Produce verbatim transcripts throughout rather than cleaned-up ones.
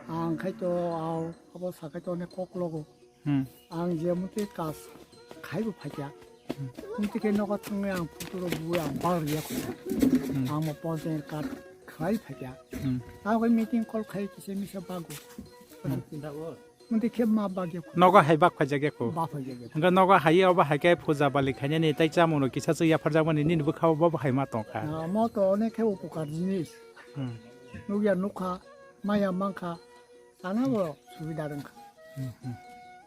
Ang khai to, ao, abo sa khai to, ne kok logo. Hmm. Ang je muti kas khai bo phaikya. Hmm. Muti khe nogo thangwi ang photo rok bui ang bal ya ko. Hmm. Ang mo ponchayat card khai phaikya. Hmm. Tao khai meeting call khai kisa misa bago. Hmm. Muti khe ma bagya ko. Nogo hai bak phaijak ya ko. Ba phaijak ya ko. Hingke nogo hai obo hai khe puja bali khainani tai chamung no kisa se yapharjak mani nini bwkha o bo hai ma tongkha. Ah, mo to onek khe upokar jinis. Hmm. Nugya nukha. Maya mankha, sana bo subida rwngkha. Hmm, hmm.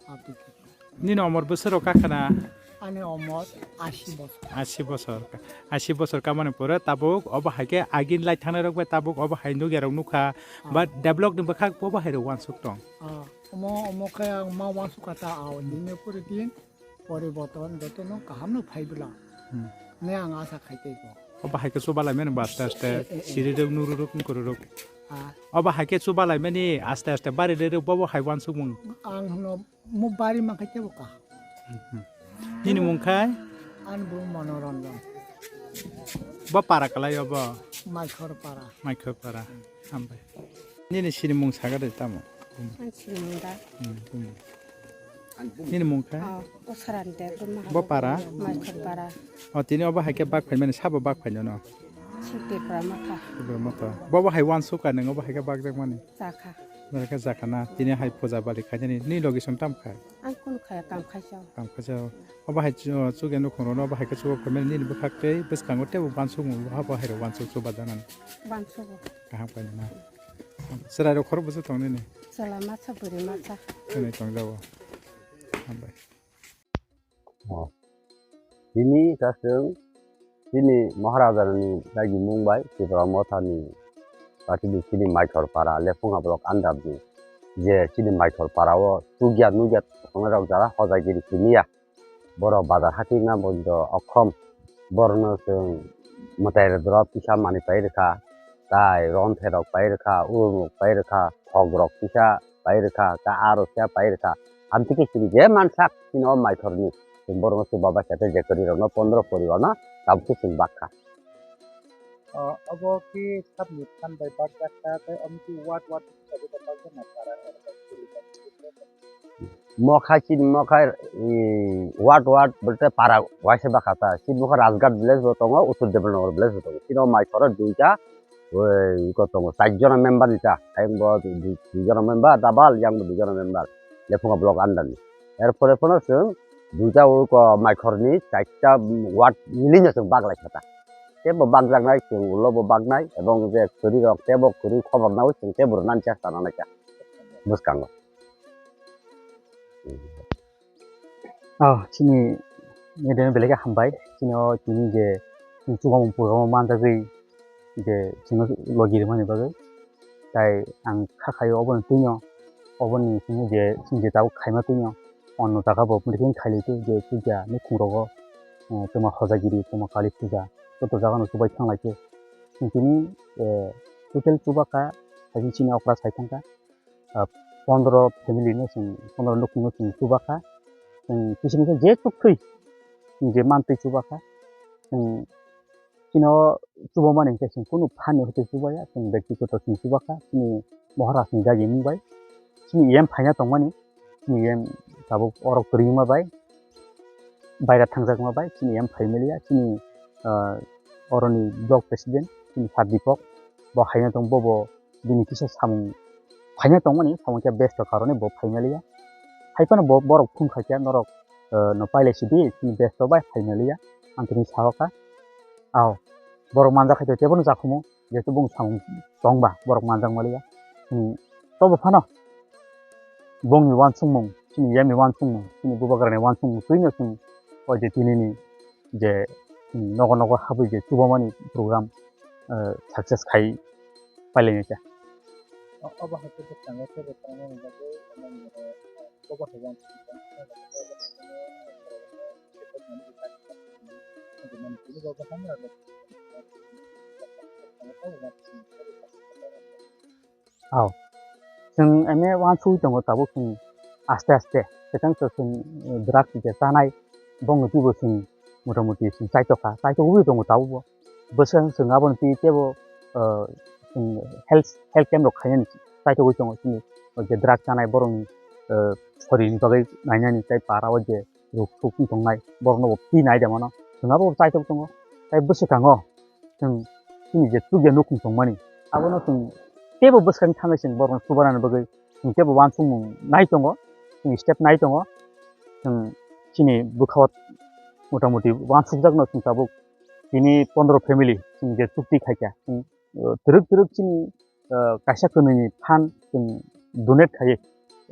Abdi khe. Nini omor bwswk rok kakhana? Ani omor asi bosor. Asi bosor. Asi bosor kamani pore tabuk obo hai khe agin lai thangnai rok bai tabuk obo hai nugya rok nukha. Ah. Ba develop ni bwkhak bo bo hai rok wansuk tong. Ah, omo, omo khe ang ma wansuk kha ta, ah, dine pore din. Poriborton jotono kaham no phai bwla. Hmm. Ne ang asa khai tei ko. Obo hai khe chuba lai mani ba aste aste. Eh, eh, eh. Siri rok nuru rok nukuru rok. Ah. Obo hai khe chuba lai mani aste aste bari rok bobo hai wansuk mung. Ang hwno mo bari man khai tebo ka. Hmm, hmm. Nini mung khai? Ani bung Manoranjan. Bo para kalai obo? Maikhor para. Maikhor para. Hambai. Nini sini mung saga de tamo? Ang sini mung da. Hmm, hmm. Nini mung kha? Oh, Usaran de, Bo para? Maikhor para. Oh, tini obo hai khe bak phai mani, sabo bak phai no? Si Tipra Motha. Tipra Motha. Bo bo hai wansuk ka nang obo hai khe bak jak mani? Jakha. Jakha jakha na. Tini hai puja bali khai ni, ni logi song tam kha? Ang kunu khaya kam khaisa. Kam khaisa. Obo hai chu-, chuge nukhung rono obo hai khe chugo phai mani, nini bwkhak tei bwskango tebo wansuk mung, obo hai rok wansuk chuba janan. Wansugo. Kaham khainwi na. Chwrairok khorokbwswk tong nini? Chwla masa, bwrwi masa. Chwngno tongjago. Hambai. Oh. Tini ta chwng chini Maharajani dagimung bai Tipra Mothani batini chini Maithor para Lephunga block under ni je chini Maithor para o chukya nukya tongnai rok jara hojagiri simiya. Borok bazar hati wngna bondo okhom. Borokno chwng mwtai rwdorop kisa manwi pai rwkha, tai ronthe rok pai rwkha, urumrok pai rwkha, thok rok kisa pai rwkha, ta aro kisa pai rwkha. Amtwi khe chini je mansak chini o Maithorni chwng borokno chuba bai kha tei je kwrwi rokno pondro poribarno tabuk khe chwng bak kha. O, obo khe sabni phan bai bakjak kha, tei omo khe ward ward hisabe khe bakjakma para. Mokhai chini mokhai, i, ward ward bolte para waisa bakha ta. Chini mokhai Rajghat village bo tongo, Uttor Debolnagar village bo tongo. Chini o Maithoro duita, oi, iko tongo, char jona member ni ta. Ayang bo dui, dui jona member, double, yang bo dui jona member. Lephunga block under ni. Er pore phano chwng duita iko Maithor ni charta ward milinyo chwng baglai kha ta. Tebo bakjaknai, chwng ulo bo baknai, ebong je kwrwi rok tebo kwrwi khobor nai, chwng tebo rwnani chesta nanai kha bwskango. Ah, chini media belai khe hambai, chini o tini je chini chubamu program o manjagwi je chwngno logi rwmani bagwi. Tai ang kha khaio oboni twino, oboni chini je, chini je tabuk khaima twino. Onno jaga bo muikhwng khailai tei je puja nukhung rogo, eh, twma hojagiri, twma kali puja, joto jaga no chubai thanglai khe. Chwng tini, eh, total chuba kha, hai chini okra sai thang kha, ah, pondro family no chwng, pondro nukhung no chwng chuba kha. Chwng kisa kisa je tuk thwi, chwng je mantwi chuba kha. Chwng chini o chubamani hwnkhe chwng kunu phan ni hwtwi chubaya, chwng byaktigoto chwng chuba kha, chini Maharaj ni dagi wng bai, chini E M phaina tongmani, chini E M tabuk oro kwrwima bai, baira thangjakma bai, chini E M phai maliya, chini, ah, oroni block president, chini Sir Deepak, bo haino tong, bo bo bini kisa samung phaina tongmani, samung khe besto karone bo phai maliya. Hai phano bo, borok phone khai khe norok, eh, no pailai sidi, chini besto bai phai maliya. Ang tini sahoka. Ao, borok manjak khai to tebo no jakhumu, jehetu bung samung tongba, borok manjak maliya. Hmm, tobo phano bongni wansukmung, chini E M ni wansukmung, chini bubagrani wansukmung, twino chwng o je tinini je, hmm, nogo nogo habwi je chubamani program, eh, success khai pailainai kha. O-, obo hai khe bwskango teibo tongmani bagwi omo ni, eh, obo hai uansukmung tong, Ao. Chwng eme uansugwi tongo tabuk chwng aste aste kwchang kwchang chwng, eh, drugs je chanai bongni twibo chwng motamuti chwng chaitokha, chaitogwi tongo tabukbo. Bwswk chwng aboni twi teibo, eh, chwng health, health camp rok khainani chaitogwi tongo chini je drugs chanai borokni, eh, sorini bagwi nainani tei para o je ruk suk wng tongnai, borokno bo free nai de mano, chwng abo chaitok tongo, tai bwswkango chwng chini je chukya nukhung tongmani, abono chwng teibo bwskang thanglai chwng borokno chubanani bagwi chwng teibo uansukmung nai tongo, chwng step nai tongo, chwng chini bwkhao motamuti uansukjakno chwng tabuk tini pondro family chwng je chukti khaikha, chwng, uh, twrwk twrwk chini ah, kaisa kwnwini phan chwng donate khaiwi,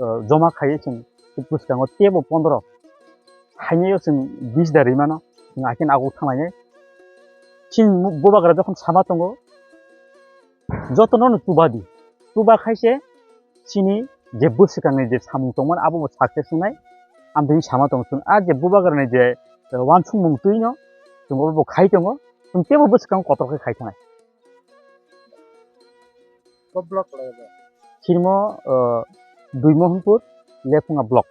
ah, joma khaiwi chwng bwskango teibo pondro, haino chwng bis da rimano, chwng akheno aguk thanglainai. Chini bubagra jokhon sama tongo, jotono no chuba di, chuba khaise chini je bwswkangni je samung tongmani abo bo success wngnai. Amtwini sama tongo chwng, ah, je bubagrani je, eh, uansukmung twino chwng obo bo khai tongo, chwng teibo bwskango kotor khe khai thangnai. Bo block lai bo? Chirimo, uh, Dui Mohanpur, Lephunga block.